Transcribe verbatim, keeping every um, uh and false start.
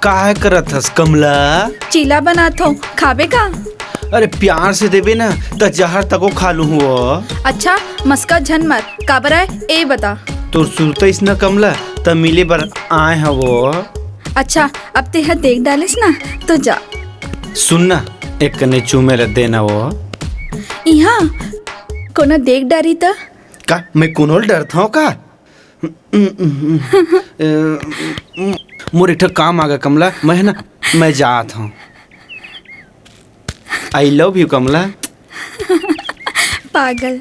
काहे करत हस कमला? चीला बनात हो, खाबे का? अरे प्यार से देबे ना त जहर तको खा लूँ वो। अच्छा, मस्का झन मर, काबर आय ए बता। तोर सुरता अइस ना कमला, त मिले बर आए हवो। अच्छा, अब तेहा देख डालिस ना, तो जा। सुन ना, एक कने चूमे ल देना वो। इहाँ कोनो देख डारी त? का मैं कोनो ल डरथव का? मोर एक ठो काम आ गे कमला, मैं ना, मैं जात हूँ। I love you Kamla. पागल।